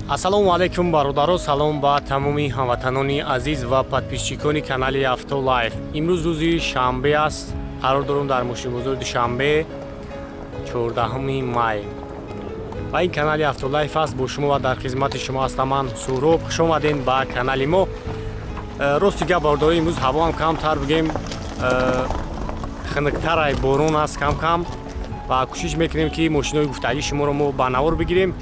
Ассалому алайкум, бародаро, салом ба тамоми ҳамватанони азиз ва подписчикони канали Автолайф. Имрӯз рӯзи шанбе аст, қарор дорем дар мошинбозори Душанбе, 14 май. Ва ин канали Автолайф аст, бо шумо ва дар хизмати шумо ҳастам ман, Суҳроб. Хуш омадем ба канали мо. Рости гап, бародаро, имрӯз ҳаво ҳам камтар бигем, хунуктарай, борон аст кам-кам ва кӯшиш мекунем, ки мошинои гуфтагии шуморо мо ба навор бигирем.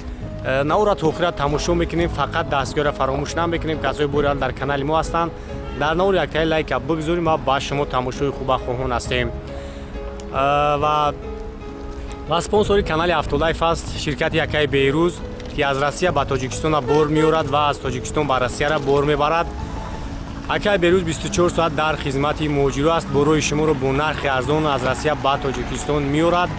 Навора то охира тамошо мекунем, фақат дастгоҳро фаромӯш намекунем. Касои бори дар канали мо ҳастанд, дар навор яктаи лайка бигзорим ва ба шумо тамошои хуба хоҳон ҳастем. Ва спонсори канали Автолайф аст ширкати якаи Бейрӯз, ки аз Россия ба Тоҷикистона бор меорад ва аз Тоҷикистон ба Россияра бор мебарад. Акай Берӯз 24 соат дар хизмати муҳоҷиро аст, борои шуморо бо нархи арзон аз Россия ба Тоҷикистон меорад.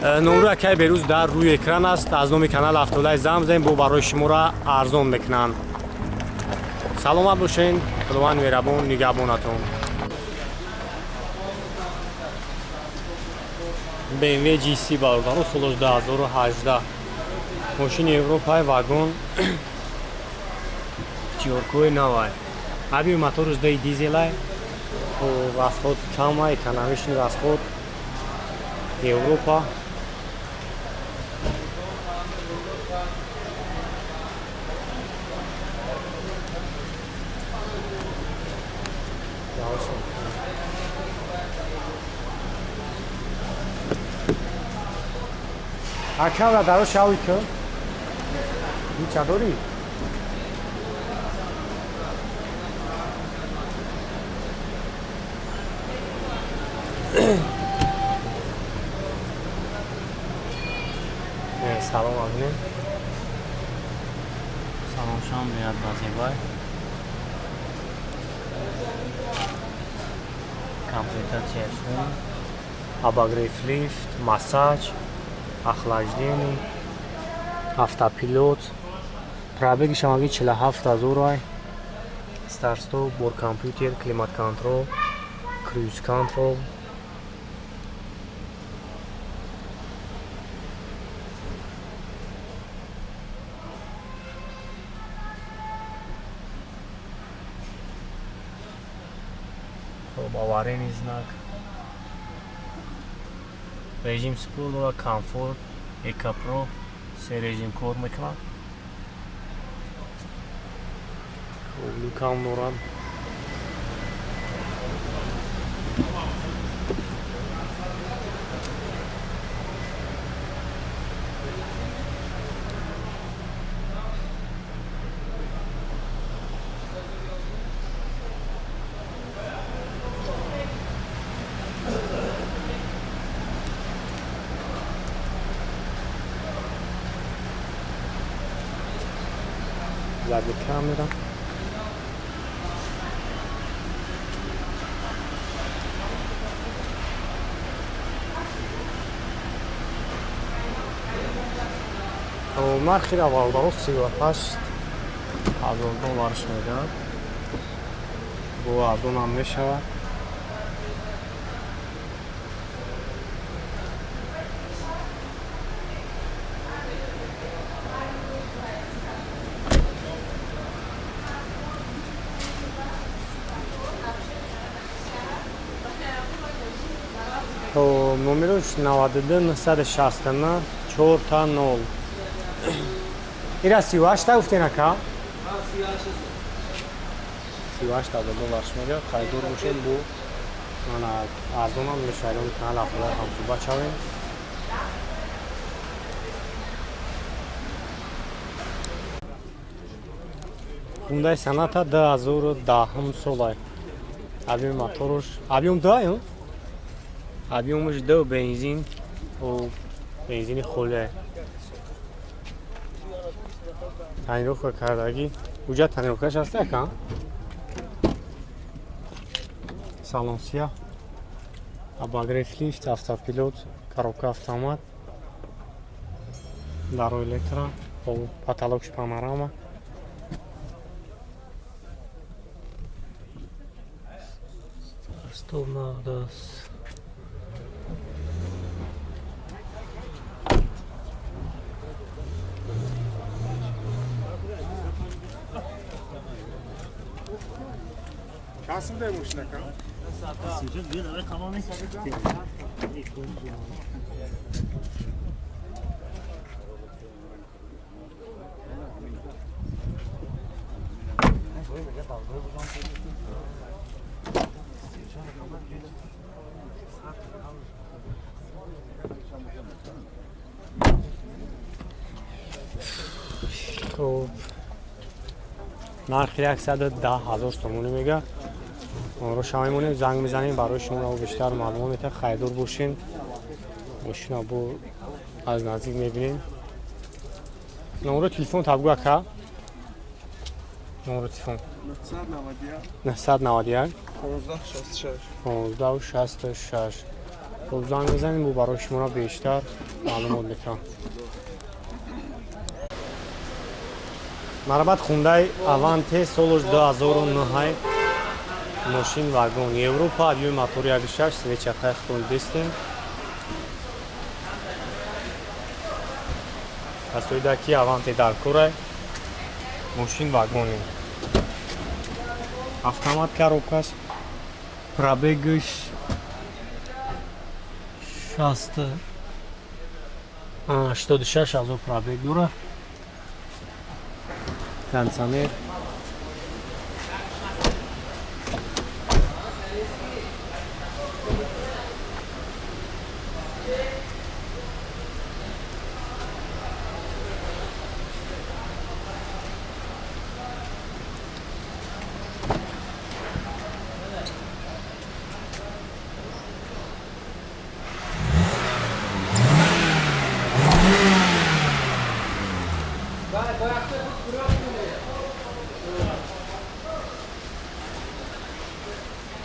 Номрои акай Берӯз дар рӯи экран аст. Аз номи канали Автолайф занг бизанед, бо барои шуморо арзон мекунанд. Саломат бошен, Худованди меҳрабон нигаҳбонатон. BMW G3, бародаро, солаш 2018, мошини Европаи, вагон, тиёркои навай, объёми мотораш даи, дизелай, расход камай, экономичный расход, Европа. Акавра даро шави ку? Ҳича дорӣ? Салом абинем. Саломшам меяд ба зебай. Комплектацияшон: обогрев лифт, массаж, охлаждение, автопилот. Пробеги шамаги 47 ҳазор ай. Старт-стоп, бор компютер, климат-контрол, круиз-контрол. Хоб, аварийный знак. Режим спорт дорад, комфорт, эко, про, се режим кор мекунад. Хоб, люкам дорад. Задняя камера. Нархи бародаро 38 ҳазор долларш мегӯяд, бо арзонам мешавад. Номерош 92 969 4 0. Ира 38 гуфтен, ака? 38 ҳазор долларш мегӯяд. Харидор бошед, бо мана арзонам мешавад. Канал Автолайф ҳамсӯҳбат шавем. Хундай Соната, 2010 солай. Объёми моторуш, объём ду, объёмаш ду, бензин, бензини холия. Тонировка кардагӣ, уҷа тонировкаш ҳаст, ака? Салон сияҳ, обогрев лифт, автопилот, коробка автомат, даро электро, потолокш панорама. Стоп навдас. Хуб, нархи 110 000 сомонӣ мега. Онро шама мемонем, занг мезанем, барои шумо бештар маълумот метаҳем. Хайрдор бошем. Мошина бо аз наздик мебинем. Номеро телефон табгӯ, ака, номеро телефон. 991 15 66. Хуб, занг мезанем, бо барои шуморо бештар маълумот метаҳам. Марҳамат, Хундай Аванте, солаш 2009, мошин вагон, Европа, объёми мотори 1.6, свечаҳои худтон дистем. Касоида ки Аванте дар корай, мошин вагони, автомат, коробкаш, пробегаш 86 ҳазор пробег дорад, кондиционер.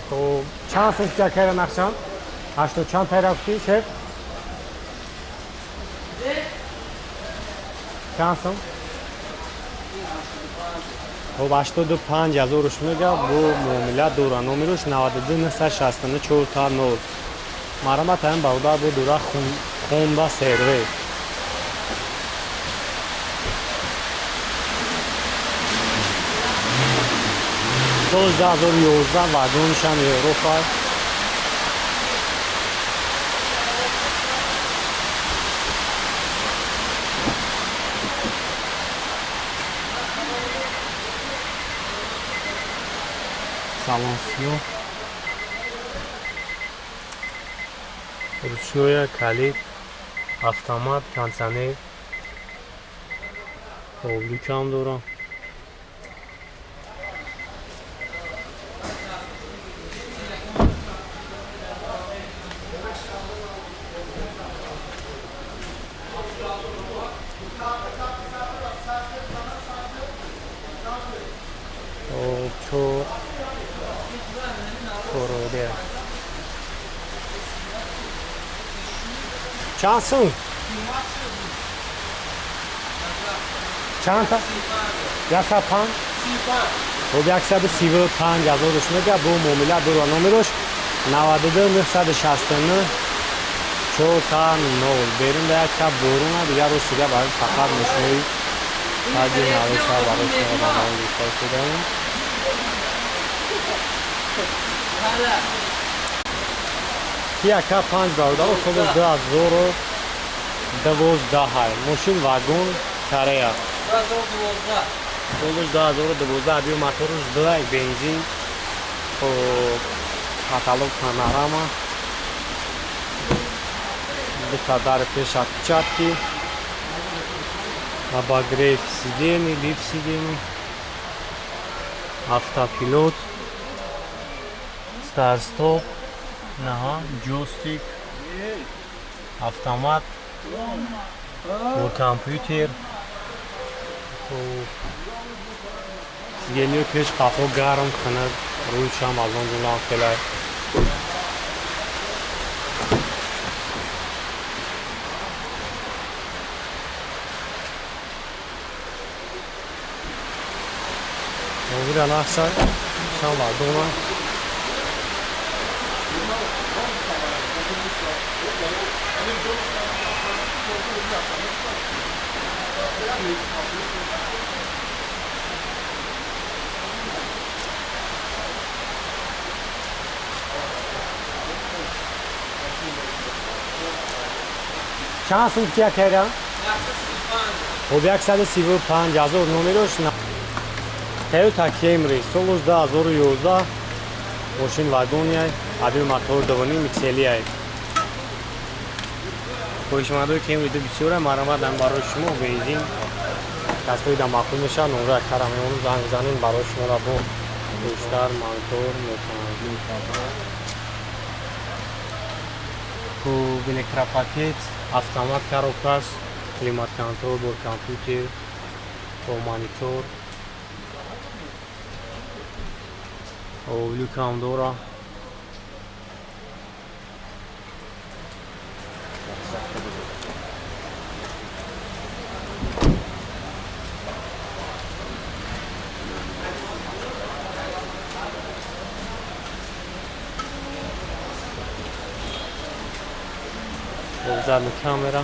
Хуб, чанд сум акайра нақшам? Ҳаштод чанд тайра гуфтӣ, шеф? Чанд сум? Хуб, 85 ҳазоруш мега, бо муомила дора. Номерош 92 969 4 та 0. Марҳамат, ҳамин бародар бо дора Хонда СРВ. Соли 2011, вагоншам Европа. Салон сиёҳ, ручная калид, автомат, кондиционер, люкам дорам. Чор чороде. Чанд сум? Чанд? 105? Хуб, 135 ҳазоруш мега, бо муомила дора. Номерош 92 969 4 та 0. Берун да як боруна, дигар рӯз дига барои фақат мошинои таҷи навоша барои шумо ба навор гирифта шудаем. Кия К5, бародаро, соли 2012, мошин вагон, Корея, солиш 2012, объём моторуш 2, бензин, потолок панорама, дута дари пеш отпечатки, обогрев сидений, лифт сидений, автопилот, старт-стоп, наҳа, ҷойстик, автомат бо компютер. Сиденьҳои пеш қафо гарм кунад, рӯйшам аз он ҷумла хеле. Ҳозира нақша чанд вардона. Чанд сум кия кайра? 135. Хоб 135 ҳазор номерош. Toyota Camry соли 2011, мошин вагоняй, объём мотор 2.5 XL-ай. Хоҳишмандои Camry ду бисёра, марҳамат, барои шумо бензин касои да маъқул мешавад, номра кара мемонам, занг занем, барои шуморо бо бештар мотор метавонад. Хуб, электропакет, автомат коробкаш, климат контроль, бор компютер, бо монитор. Люкам дора. Задна камера.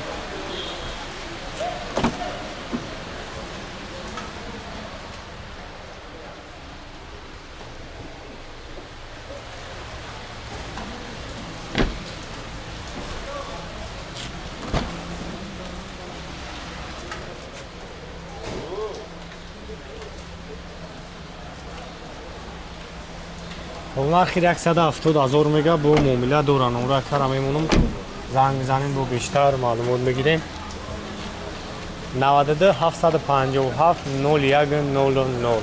Нархи 170 ҳазор мега, бо муомила дора. Номра кара мемонам, занг мезанем, бо бештар маълумот мегирем. 92 757 01 00.